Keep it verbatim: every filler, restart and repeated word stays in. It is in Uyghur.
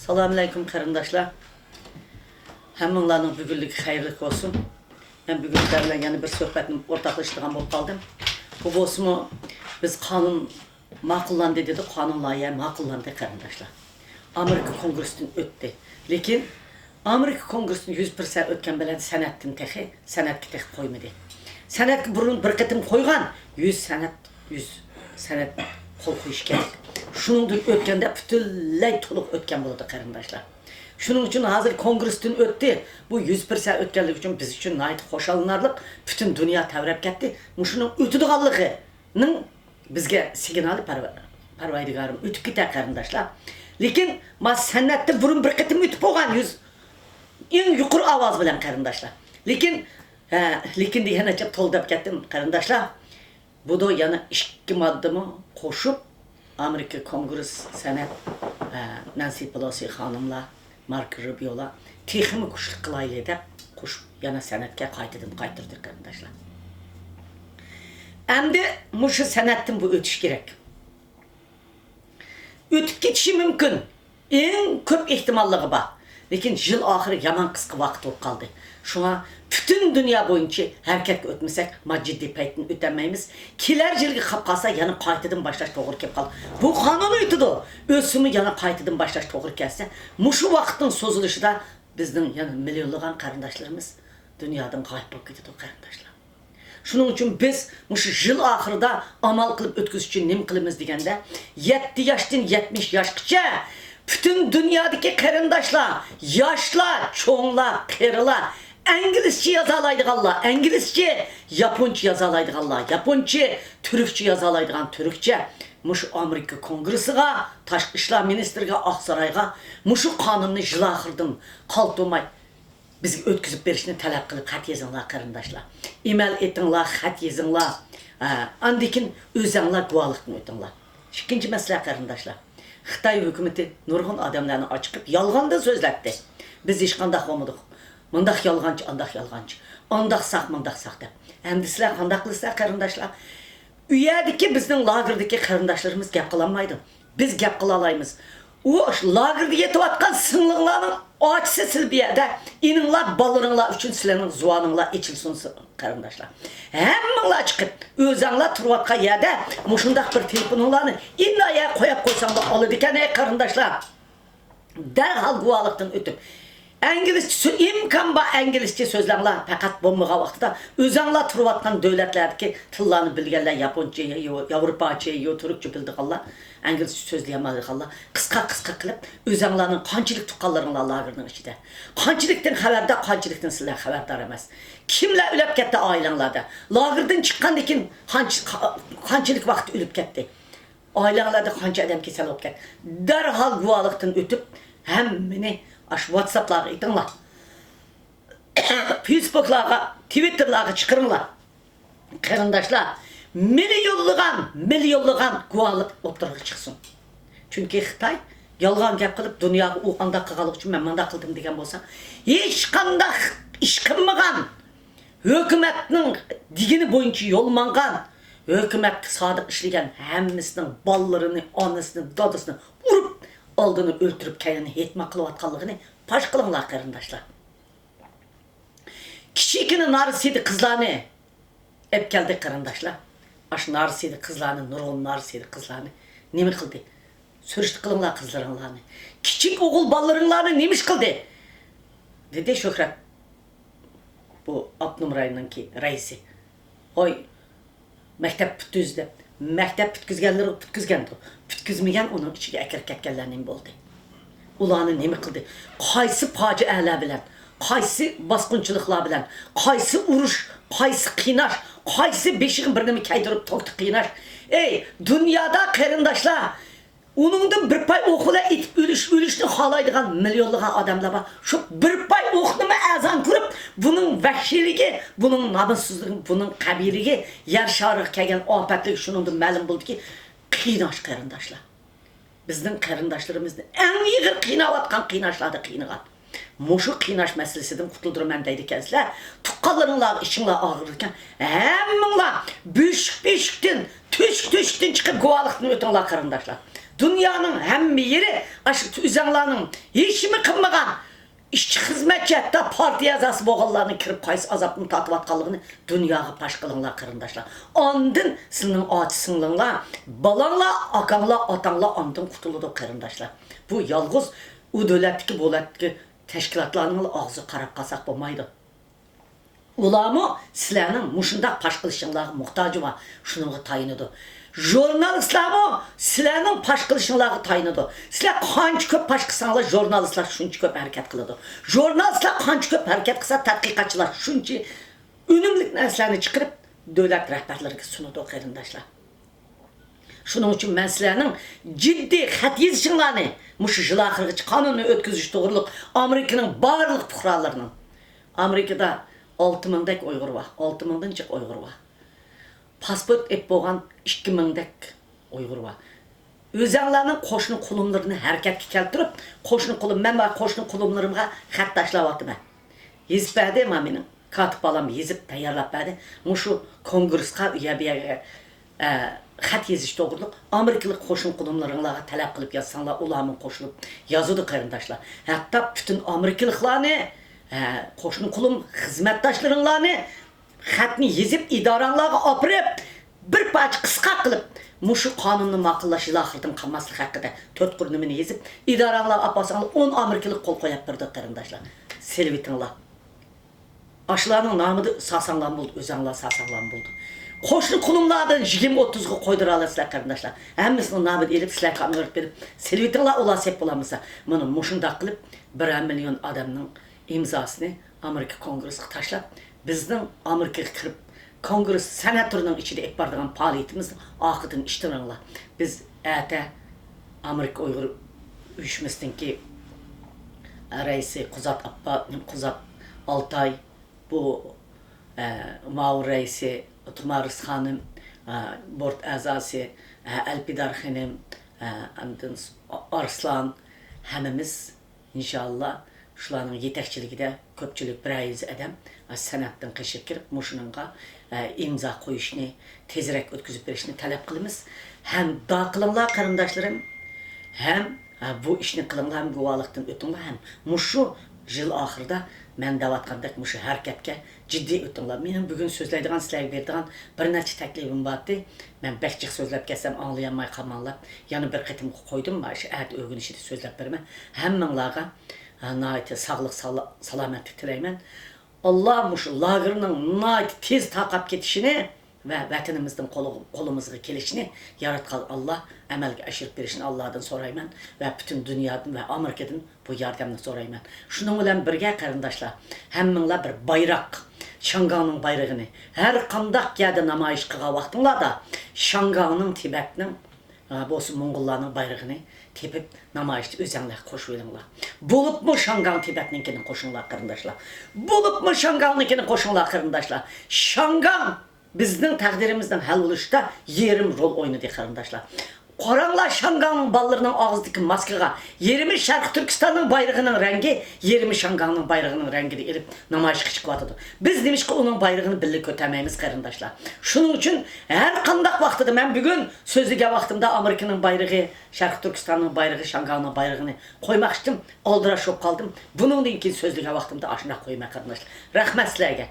ئەسسالامۇئەلەيكۇم قېرىنداشلار. ھەممىڭلارنىڭ بۈگۈنلۈكى خەيرلىك بولسۇن. مەن بۈگۈن سىلەر بىلەن يەنە بىر سۆھبەتنى ئورتاقلىشىدىغان بولۇپ قالدىم. بۇ بولسىمۇ بىز قانۇن ماقۇللاندى دېدۇق، قانۇن لايىھە ماقۇللاندى قېرىنداشلار. ئامېرىكا كونگرېسىدىن ئۆتتى. لېكىن ئامېرىكا كونگرېسىدىن يۈز پىرسەنت ئۆتكەن بىلەن سەنەتتىن تېخى، سەنەتكە تېخى قويمىدى. سەنەتكە بۇرۇن بىر قېتىم قويغان، يۈز سەنەت، يۈز سەنەت قول قويۇش كېرەك. شۇنىڭدىن ئۆتكەندە پۈتۈنلەي تولۇق ئۆتكەن بولىدۇ قېرىنداشلار. شۇنىڭ ئۈچۈن ھازىر كونگرېستىن ئۆتتى. بۇ يۈز پىرسەنت ئۆتكەنلىكى ئۈچۈن بىز ئۈچۈن ناھايىتى خۇشاللىنارلىق. پۈتۈن دۇنيا تەۋرەپ كەتتى. مۇشۇنىڭ ئۆتىدىغانلىقىنىڭ بىزگە سىگنالى پەرۋە-، پەرۋەردىگارىم ئۆتۈپ كېتە قېرىنداشلار. لېكىن ما سەنئەتتە بۇرۇن بىر قېتىم ئۆتۈپ بولغان يۈز، ئەڭ يۇقىرى ئاۋاز بىلەن قېرىنداشلار. لېكىن، ھە، لېكىن دېگەن ئەجەب تولا دەپ كەتتىم قېرىنداشلار. بۇدا يەنە ئىككى ماددىمۇ قوشۇپ، ئامېرىكا كونگرېس سەنەت، ھە، نانسى پېلوسى خانىملار، ماركو روبىيولار تېخىمۇ كۈچلۈك قىلايلى دەپ قوشۇپ، يەنە سەنەتكە قايتىدىن قايتۇردى قېرىنداشلار. ئەمدى مۇشۇ سەنەتتىن بۇ ئۆتۈش كېرەك. ئۆتۈپ كېتىشى مۇمكىن. ئەڭ كۆپ ئېھتىماللىقى بار. لېكىن يىل ئاخىرى يامان قىسقا ۋاقىت بولۇپ قالدى. شۇڭا پۈتۈن دۇنيا بويىچە ھەرىكەتكە ئۆتمىسەك، ما جىددىي پەيتتىن ئۆتەلمەيمىز. كېلەر يىلگە قاپ قالسا، يەنە قايتىدىن باشلاش توغرا كېلىپ قالدى. بۇ قانۇن ئۆتىدۇ. ئۆتسىمۇ يەنە قايتىدىن باشلاش توغرا كەلسە، مۇشۇ ۋاقىتنىڭ سوزۇلۇشىدا بىزنىڭ يەنە مىليونلىغان قېرىنداشلىرىمىز دۇنيادىن غايىب بولۇپ كېتىدۇ قېرىنداشلار. شۇنىڭ ئۈچۈن بىز مۇشۇ يىل ئاخىرىدا ئامال قىلىپ ئۆتكۈزۈش ئۈچۈن نېمە قىلىمىز دېگەندە، يەتتە ياشتىن يەتمىش ياشقىچە پۈتۈن دۇنيادىكى قېرىنداشلار، ياشلار، چوڭلار، قېرىلار ئىنگلىزچە يازالايدىغانلار ئىنگلىزچە، ياپونچە يازالايدىغانلار ياپونچە، تۈركچە يازالايدىغان تۈركچە مۇشۇ ئامېرىكا كونگرېسىغا، تاشقى ئىشلار مىنىستىرىگە، ئاقسارايغا مۇشۇ قانۇننى يىل ئاخىرىدىن قالتۇرماي بىزگە ئۆتكۈزۈپ بېرىشنى تەلەپ قىلىپ خەت يېزىڭلار قېرىنداشلار. ئىمېل ئېتىڭلار، خەت يېزىڭلار. ھە، ئاندىن كېيىن ئۆزەڭلار گۇۋاھلىقتىن ئۆتۈڭلار. ئىككىنچى مەسىلە قېرىنداشلار. خىتاي ھۆكۈمىتى نۇرغۇن ئادەملەرنى ئاچىقىپ يالغاندىن سۆزلەتتى. بىز ھېچقانداق بولمىدۇق. مۇنداق يالغانچى، ئانداق يالغانچى. ئانداق ساق، مۇنداق ساق دەپ. ئەمدى سىلەر قانداق قىلىسىلەر قېرىنداشلار؟ ئۇ يەردىكى بىزنىڭ لاگېردىكى قېرىنداشلىرىمىز گەپ قىلالمايدۇ. بىز گەپ قىلالايمىز. ئۇ لاگېردا يېتىۋاتقان سىڭلىڭلارنىڭ ئاچىسى سىلى بۇ يەردە. ئىنىڭلار، بالىلىرىڭلار ئۈچۈن سىلەرنىڭ زۇۋانىڭلار ئېچىلسۇن، قېرىنداشلار. ھەممىڭلار چىقىپ، ئۆزەڭلار تۇرۇۋاتقان يەردە مۇشۇنداق بىر تېلېفونۇڭلارنى ئىنايە قويۇپ قويساڭلار ئالىدىكەن، ئەي قېرىنداشلار. دەرھال گۇۋاھلىقتىن ئۆتۈپ، ئىنگلىزچە سۆ-، ئىمكان بار ئىنگلىزچە سۆزلەڭلار، پەقەت بولمىغان ۋاقىتتا ئۆزەڭلار تۇرۇۋاتقان دۆلەتلەردىكى تىللارنى بىلگەنلەر، ياپونچە، ياۋ-، ياۋروپاچە، يا تۈركچە بىلىدىغانلار، ئىنگلىزچە سۆزلىيەلمەيدىغانلار، قىسقا قىسقا قىلىپ ئۆزەڭلارنىڭ قانچىلىك تۇغقانلىرىڭلار لاگېرنىڭ ئىچىدە، قانچىلىكتىن خەۋەردار، قانچىلىكتىن سىلەر خەۋەردار ئەمەس، كىملەر ئۆلۈپ كەتتى ئائىلەڭلاردا، لاگېردىن چىققاندىن كېيىن قانچە-، قا-، قانچىلىك ۋاقىت ئۆلۈپ كەتتى. ئائىلەڭلاردا قانچە ئادەم كېسەل بولۇپ كەتتى؟ دەرھال گۇۋاھلىقتىن ئۆتۈپ، ھەممىنى ئاشۇ ۋاتساپلارغا ئېيتىڭلار. فېيسبۇكلارغا، تىۋىتتېرلارغا چىقىرىڭلار. قېرىنداشلار، مىليونلىغان، مىليونلىغان گۇۋاھلىق ئوتتۇرىغا چىقسۇن. چۈنكى خىتاي يالغان گەپ قىلىپ، دۇنياغا ئۇ ئانداق قىلغانلىقى ئۈچۈن مەن مۇنداق قىلدىم دېگەن بولسا، ھېچقانداق ئىش قىلمىغان، ھۆكۈمەتنىڭ دېگىنى بويىچە يول ماڭغان، ھۆكۈمەتكە سادىق ئىشلىگەن ھەممىسىنىڭ بالىلىرىنى، ئانىسىنى، دادىسىنى ئۇرۇپ، ئالدىنى ئۆلتۈرۈپ، كەينىنى ھېيتما قىلىۋاتقانلىقىنى پاش قىلىڭلار، قېرىنداشلار. كىچىككىنە نارسىدە قىزلارنى ئەپ كەلدى، قېرىنداشلار. ئاشۇ نارسىدە قىزلارنى، نۇرغۇن نارسىدە قىزلارنى نېمە قىلدى؟ سۈرۈشتە قىلىڭلار قىزلىرىڭلارنى. كىچىك ئوغۇل بالىلىرىڭلارنى نېمە ئىش قىلدى؟ دېدى شۆھرەت، بۇ ئاپتونوم رايوننىڭكى رەئىسى. ھوي، مەكتەپ پۈتكۈز دەپ. مەكتەپ پۈتكۈزگەنلىرى پۈتكۈزگەندۇ. پۈتكۈزمىگەن ئۇنىڭ ئىچىگە ئەكىرىپ كەتكەنلەر نېمە بولدى؟ ئۇلارنى نېمە قىلدى؟ قايسى پاجىئەلەر بىلەن، قايسى باسقۇنچىلىقلار بىلەن، قايسى ئۇرۇش، قايسى قىيناش، قايسى بېشىغا بىر نېمە كەيدۈرۈپ توكتا قىيناش؟ ئەي، دۇنيادا قېرىنداشلار، ئۇنىڭدىن بىر پاي ئوق بىلەن ئېتىپ ئۆلۈش، ئۆلۈشنى خالايدىغان مىليونلىغان ئادەملەر بار. شۇ بىر پاي ئوقنىمۇ ئەرزان كۆرۈپ، بۇنىڭ ۋەھشىيلىكى، بۇنىڭ نامۇسسىزلىقى، بۇنىڭ قەبىھلىكى، يەر شارىغا كەلگەن ئاپەتلىكى شۇنىڭدىن مەلۇم بولدىكى، قىيناش قېرىنداشلار. بىزنىڭ قېرىنداشلىرىمىزنى ئەڭ ئېغىر قىيناۋاتقان قىيناشلاردا قىينىغان. مۇشۇ قىيناش مەسىلىسىدىن قۇتۇلدۇرىمەن دەيدىكەنسىلەر، تۇغقانلىرىڭلارغا ئىچىڭلار ئاغرىدىكەن، ھەممىڭلار بۆشۈك بۆشۈكتىن، تۆشۈك تۆشۈكتىن چىقىپ گۇۋاھلىقتىن ئۆتۈڭلار، قېرىنداشلار. دۇنيانىڭ ھەممە يېرى ئاشۇ ئۆزەڭلارنىڭ ھېچنېمە قىلمىغان ئىشچى، خىزمەتچى، ھەتتا پارتىيە ئەزاسى بولغانلارنىڭ كىرىپ قايسى ئازابنى تارتىۋاتقانلىقىنى دۇنياغا پاش قىلىڭلار، قېرىنداشلار. ئاندىن سىلىنىڭ ئاچا سىڭلىڭلار، بالاڭلار، ئاكاڭلار، ئاتاڭلار ئاندىن قۇتۇلىدۇ، قېرىنداشلار. بۇ يالغۇز ئۇ دۆلەتتىكى، بۇ دۆلەتتىكى تەشكىلاتلارنىڭلا ئاغزىغا قاراپ قالساق بولمايدۇ. ئۇلارمۇ سىلەرنىڭ مۇشۇنداق پاش قىلىشىڭلارغا موھتاجى بار، شۇنىڭغا تايىنىدۇ. ژۇرنالىستلارمۇ سىلەرنىڭ پاش قىلىشىڭلارغا تايىنىدۇ. سىلەر قانچە كۆپ پاش قىلساڭلار، ژۇرنالىستلار شۇنچە كۆپ ھەرىكەت قىلىدۇ. ژۇرنالىستلار قانچە كۆپ ھەرىكەت قىلسا، تەتقىقاتچىلار شۇنچە ئۈنۈملۈك نەرسىلەرنى چىقىرىپ، دۆلەت رەھبەرلىرىگە سۇنىدۇ، قېرىنداشلار. شۇنىڭ ئۈچۈن مەن سىلەرنىڭ جىددىي خەت يېزىشىڭلارنى، مۇشۇ يىل ئاخىرىغىچە قانۇننى ئۆتكۈزۈش توغرۇلۇق ئامېرىكىنىڭ بارلىق پۇقرالىرىنىڭ، ئامېرىكىدا ئالتە مىڭدەك ئۇيغۇر بار، ئالتە مىڭدىن جىق ئۇيغۇر بار. پاسپورت ئېلىپ بولغان ئىككى مىڭدەك ئۇيغۇر بار. ئۆزەڭلارنىڭ قوشنا قولۇملىرىنى ھەرىكەتكە كەلتۈرۈپ، قوشنا قولۇم، مەن مانا قوشنا قولۇملىرىمغا خەت تاشلاۋاتىمەن. يېزىپ بەردى، مانا مېنىڭ كاتىپ بالام يېزىپ تەييارلاپ بەردى. مۇشۇ كونگرېسقا، ئۇ يەر بۇ يەرگە، ئە، خەت يېزىش توغرۇلۇق ئامېرىكىلىق قوشنا قولۇملىرىڭلارغا تەلەپ قىلىپ يازساڭلار، ئۇلارمۇ قوشۇلۇپ يازىدۇ، قېرىنداشلار. ھەتتا پۈتۈن ئامېرىكىلىقلارنى، ئە، قوشنا قولۇم خىزمەتداشلىرىڭلارنى خەتنى يېزىپ، ئىدارەڭلارغا ئاپىرىپ، بىر پارچە قىسقا قىلىپ، مۇشۇ قانۇننى ماقۇللاش يىل ئاخىرىدىن قالماسلىق ھەققىدە تۆت قۇر نېمىنى يېزىپ، ئىدارەڭلارغا ئاپارساڭلار، ئون ئامېرىكىلىق قول قويۇپ بېرىدۇ، قېرىنداشلار. سېلىۋېتىڭلار. ئاشۇلارنىڭ نامىدا سالساڭلارمۇ بولىدۇ، ئۆزەڭلار سالساڭلارمۇ بولىدۇ. قوشنا قولۇملاردىن يىگىرمە ئوتتۇزغا قويدۇرالارسىلەر، قېرىنداشلار. ھەممىسىنىڭ نامىنى ئېلىپ، سىلەرگە ئاپىرىپ بېرىپ سېلىۋېتىڭلار، ئۇلار سەپ بولالمىسا. مانا مۇشۇنداق قىلىپ، بىرەر مىليون ئادەمنىڭ ئىمزاسىنى ئامېرىكا كونگرېسىغا تاشلاپ، بىزنىڭ ئامېرىكىغا كىرىپ، كونگرېس سېناتورىنىڭ ئىچىدە ئېلىپ بارىدىغان پائالىيىتىمىزنىڭ ئارقىدىن ئىشتىنىڭلار. بىز ئەتە ئامېرىكا ئۇيغۇر ئۇيۇشمىسىنىڭكى رەئىسى قۇزات ئاپپا، قۇزات ئالتاي، بۇ، ئە، ماۋۇ رەئىسى تۇمارىس خانىم، ئە، بورت ئەزاسى، ئە، ئەلپىدار خېنىم، ئە، ئاندىن ئارسلان، ھەممىمىز ئىنشاللا شۇلارنىڭ يېتەكچىلىكىدە كۆپچىلىك بىرەر يۈز ئادەم، ئە، سېناتتىن قېشىپ كىرىپ، مۇشۇنىڭغا، ئە، ئىمزا قويۇشنى، تېزرەك ئۆتكۈزۈپ بېرىشنى تەلەپ قىلىمىز. ھەم دۇئا قىلىڭلار، قېرىنداشلىرىم. ھەم ھە، بۇ ئىشنى قىلىڭلار ھەم گۇۋاھلىقتىن ئۆتۈڭلار ھەم مۇشۇ يىل ئاخىرىدا مەن دەۋاتقاندەك مۇشۇ ھەرىكەتكە جىددىي ئۆتۈڭلار. مېنىڭ بۈگۈن سۆزلەيدىغان، سىلەرگە بېرىدىغان بىر نەچچە تەكلىپىم بارتى. مەن بەك جىق سۆزلەپ كەتسەم ئاڭلىيالماي قالماڭلار. يەنە بىر قېتىمغا قويدۇم، مانا شۇ ئەتە ئۆگىنىشىدە سۆزلەپ بېرىمەن. ھەممىڭلارغا، ھە، ناھايىتى ساغلىق، سالا-، سالامەتلىك تىلەيمەن. ئاللا مۇشۇ لاگېرنىڭ ناھايىتى تېز تارقاپ كېتىشىنى ۋە ۋەتىنىمىزنىڭ قولىغا، قولىمىزغا كېلىشىنى ياراتقان ئاللا ئەمەلگە ئاشۇرۇپ بېرىشىنى ئاللادىن سورايمەن ۋە پۈتۈن دۇنيادىن ۋە ئامېرىكىدىن بۇ ياردەمنى سورايمەن. شۇنىڭ بىلەن بىرگە، قېرىنداشلار، ھەممىڭلار بىر بايراق، شياڭگاڭنىڭ بايرىقىنى، ھەر قانداق يەردە نامايىش قىلغان ۋاقتىڭلاردا شياڭگاڭنىڭ، تىبەتنىڭ، ئە، بولسا موڭغۇللارنىڭ بايرىقىنى تېپىپ، نامايىشتا ئۆزەڭلار قوشۇۋېلىڭلار. بولۇپمۇ شياڭگاڭ تىبەتنىڭكىنى قوشۇڭلار، قېرىنداشلار. بولۇپمۇ شياڭگاڭنىڭكىنى قوشۇڭلار، قېرىنداشلار. شياڭگاڭ بىزنىڭ تەقدىرىمىزنىڭ ھەل بولۇشىدا يېرىم رول ئوينىدى، قېرىنداشلار. قاراڭلار، شياڭگاڭنىڭ بالىلىرىنىڭ ئاغزىدىكى ماسكىغا يېرىمى شەرقىي تۈركىستاننىڭ بايرىغىنىڭ رەڭگى، يېرىمى شياڭگاڭنىڭ بايرىغىنىڭ رەڭگىنى ئېلىپ نامايىشقا چىقىۋاتىدۇ. بىز نېمىشقا ئۇنىڭ بايرىغىنى بىللە كۆتەرمەيمىز، قېرىنداشلار؟ شۇنىڭ ئۈچۈن ھەر قانداق ۋاقتىدا، مەن بۈگۈن سۆزلىگەن ۋاقتىمدا ئامېرىكىنىڭ بايرىغى، شەرقىي تۈركىستاننىڭ بايرىغى، شياڭگاڭنىڭ بايرىغىنى قويماقچىدىم، ئالدىراش بولۇپ قالدىم. بۇنىڭدىن كېيىن سۆزلىگەن ۋاقتىمدا ئاشۇنداق قويىمەن، قېرىنداشلار. رەھمەت سىلەرگە.